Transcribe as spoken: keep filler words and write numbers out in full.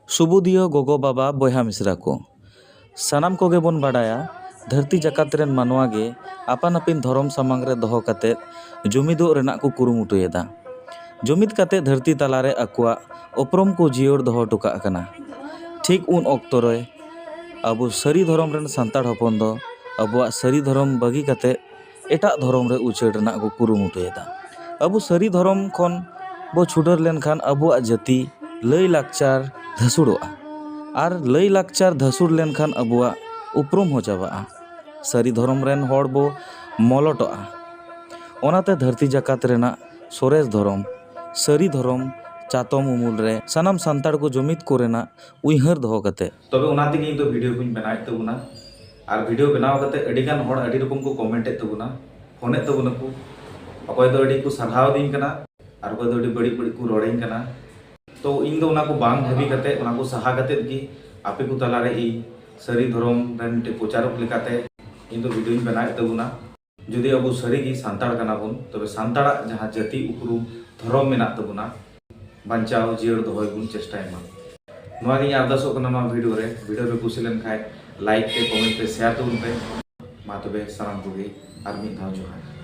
ᱥᱩᱵᱩᱫᱤᱭᱟᱹ ᱜᱚᱜᱚ ᱵᱟᱵᱟ ᱵᱚᱭᱦᱟ ᱢᱤᱥᱨᱟ ᱠᱚ, ᱥᱟᱱᱟᱢ ᱠᱚᱜᱮ ᱵᱚᱱ ᱵᱟᱰᱟᱭᱟ, ᱫᱷᱟᱹᱨᱛᱤ ᱡᱟᱠᱟᱛ ᱨᱮᱱ ᱢᱟᱱᱣᱟ ᱜᱮ ᱟᱯᱟᱱ ᱟᱹᱯᱤᱱ ᱫᱷᱚᱨᱚᱢ ᱥᱟᱢᱟᱝ ᱨᱮ ᱫᱚᱦᱚ ᱠᱟᱛᱮ ᱡᱩᱢᱤᱫᱚᱜ ᱨᱮᱱᱟᱜ ᱠᱚ ᱠᱩᱨᱩᱢᱩᱴᱩᱭᱮᱫᱟ᱾ ᱡᱩᱢᱤᱫ ᱠᱟᱛᱮ ᱫᱷᱟᱹᱨᱛᱤ ᱛᱟᱞᱟᱨᱮ ᱟᱠᱚᱣᱟᱜ ᱩᱯᱨᱩᱢ ᱠᱚ ᱡᱤᱭᱟᱹᱲ ᱫᱚᱦᱚ ᱦᱚᱴᱚ ᱠᱟᱜ ᱠᱟᱱᱟ᱾ ᱴᱷᱤᱠ ᱩᱱ ᱚᱠᱛᱚ ᱨᱮ ᱟᱵᱚ ᱥᱟᱹᱨᱤ ᱫᱷᱚᱨᱚᱢ ᱨᱮᱱ ᱥᱟᱱᱛᱟᱲ ᱦᱚᱯᱚᱱ ᱫᱚ ᱟᱵᱚᱣᱟᱜ ᱥᱟᱹᱨᱤ ᱫᱷᱚᱨᱚᱢ ᱵᱟᱹᱜᱤ ᱠᱟᱛᱮ ᱮᱴᱟᱜ ᱫᱷᱚᱨᱚᱢ ᱨᱮ ᱩᱪᱟᱹᱲ ᱨᱮᱱᱟᱜ ᱠᱚ ᱠᱩᱨᱩᱢᱩᱴᱩᱭᱮᱫᱟ᱾ ᱟᱵᱚ ᱥᱟᱹᱨᱤ ᱫᱷᱚᱨᱚᱢ ᱠᱷᱚᱱ ᱵᱚ ᱪᱷᱩᱰᱟᱹᱨ ᱞᱮᱱᱠᱷᱟᱱ ᱟᱵᱚᱣᱟᱜ ᱡᱟᱹᱛᱤ ᱞᱟᱹᱭ ᱞᱟᱠᱪᱟᱨ ᱫᱷᱟᱹᱥᱩᱲᱚᱜᱼᱟ, ᱟᱨ ᱞᱟᱹᱭ ᱞᱟᱠᱪᱟᱨ ᱫᱷᱟᱹᱥᱩᱲ ᱞᱮᱱᱠᱷᱟᱱ ᱟᱵᱚᱣᱟᱜ ᱩᱯᱨᱩᱢ ᱦᱚᱸ ᱪᱟᱵᱟᱜᱼᱟ᱾ ᱥᱟᱹᱨᱤ ᱫᱷᱚᱨᱚᱢ ᱨᱮᱱ ᱦᱚᱲ ᱵᱚ ᱢᱚᱞᱚᱴᱚᱜᱼᱟ᱾ ᱚᱱᱟᱛᱮ ᱫᱷᱟᱹᱨᱛᱤ ᱡᱟᱠᱟᱛ ᱨᱮᱱᱟᱜ ᱥᱚᱨᱮᱥ ᱫᱷᱚᱨᱚᱢ, ᱥᱟᱹᱨᱤ ᱫᱷᱚᱨᱚᱢ ᱪᱟᱛᱚᱢ ᱩᱢᱩᱞ ᱨᱮ ᱥᱟᱱᱟᱢ ᱥᱟᱱᱛᱟᱲ ᱠᱚ ᱡᱩᱢᱤᱫ ᱠᱚᱨᱮᱱᱟᱜ ᱩᱭᱦᱟᱹᱨ ᱫᱚᱦᱚ ᱠᱟᱛᱮ᱾ ᱛᱚᱵᱮ ᱚᱱᱟ ᱛᱮᱜᱮ ᱤᱧ ᱫᱚ ᱵᱷᱤᱰᱤᱭᱳ ᱠᱚᱧ ᱵᱮᱱᱟᱣᱮᱫ ᱛᱟᱵᱚᱱᱟ᱾ ᱟᱨ ᱵᱷᱤᱰᱤᱭᱳ ᱵᱮᱱᱟᱣ ᱠᱟᱛᱮ ᱟᱹᱰᱤ ᱜᱟᱱ ᱦᱚᱲ ᱟᱹᱰᱤ ᱨᱚᱠᱚᱢ ᱠᱚ ᱠᱚᱢᱮᱱᱴ ᱮᱫ ᱛᱟᱵᱚᱱᱟ, ᱯᱷᱳᱱ ᱮᱫ ᱛᱟᱵᱚᱱᱟ ᱠᱚ᱾ ᱚᱠᱚᱭ ᱫᱚ ᱟᱹᱰᱤ ᱠᱚ ᱥᱟᱨᱦᱟᱣ ᱫᱤᱧ ᱠᱟᱱᱟ, ᱟᱨ ᱚᱠᱚᱭ ᱫᱚ ᱟᱹᱰᱤ ᱵᱟᱹᱲᱤᱡ ᱵᱟᱹᱲᱤᱡ ᱠᱚ ᱨᱚᱲᱤᱧ ᱠᱟᱱᱟ᱾ ᱛᱚ ᱤᱧ ᱫᱚ ᱚᱱᱟ ᱠᱚ ᱵᱟᱝ ᱵᱷᱟᱹᱵᱤ ᱠᱟᱛᱮ, ᱚᱱᱟ ᱠᱚ ᱥᱟᱦᱟ ᱠᱟᱛᱮ ᱜᱮ ᱟᱯᱮ ᱠᱚ ᱛᱟᱞᱟᱨᱮ ᱤᱧ ᱥᱟᱹᱨᱤ ᱫᱷᱚᱨᱚᱢ ᱨᱮᱱ ᱢᱤᱫᱴᱮᱡ ᱯᱨᱚᱪᱟᱨᱚᱠ ᱞᱮᱠᱟᱛᱮ ᱤᱧ ᱫᱚ ᱵᱷᱤᱰᱤᱭᱳᱧ ᱵᱮᱱᱟᱣᱮᱫ ᱛᱟᱵᱚᱱᱟ᱾ ᱡᱩᱫᱤ ᱟᱵᱚ ᱥᱟᱹᱨᱤ ᱜᱮ ᱥᱟᱱᱛᱟᱲ ᱠᱟᱱᱟ ᱵᱚᱱ, ᱛᱚᱵᱮ ᱥᱟᱱᱛᱟᱲᱟᱜ ᱡᱟᱦᱟᱸ ᱡᱟᱹᱛᱤ ᱩᱯᱨᱩᱢ ᱫᱷᱚᱨᱚᱢ ᱢᱮᱱᱟᱜ ᱛᱟᱵᱚᱱᱟ, ᱵᱟᱧᱪᱟᱣ ᱡᱤᱭᱟᱹᱲ ᱫᱚᱦᱚᱭ ᱵᱚᱱ ᱪᱮᱥᱴᱟᱭ ᱢᱟ᱾ ᱱᱚᱣᱟ ᱜᱤᱧ ᱟᱨᱫᱟᱥᱚᱜ ᱠᱟᱱᱟ ᱱᱚᱣᱟ ᱵᱷᱤᱰᱤᱭᱳ ᱨᱮ᱾ ᱵᱷᱤᱰᱤᱭᱳ ᱯᱮ ᱠᱩᱥᱤ ᱞᱮᱱᱠᱷᱟᱱ ᱞᱟᱭᱤᱠ ᱯᱮ, ᱠᱚᱢᱮᱱᱴ ᱯᱮ, ᱥᱮᱭᱟᱨ ᱛᱟᱵᱚᱱ ᱯᱮ᱾ ᱢᱟ ᱛᱚᱵᱮ ᱥᱟᱱᱟᱢ ᱠᱚᱜᱮ ᱟᱨ ᱢᱤᱫ ᱫᱷᱟᱣ ᱡᱚᱦᱟᱨ᱾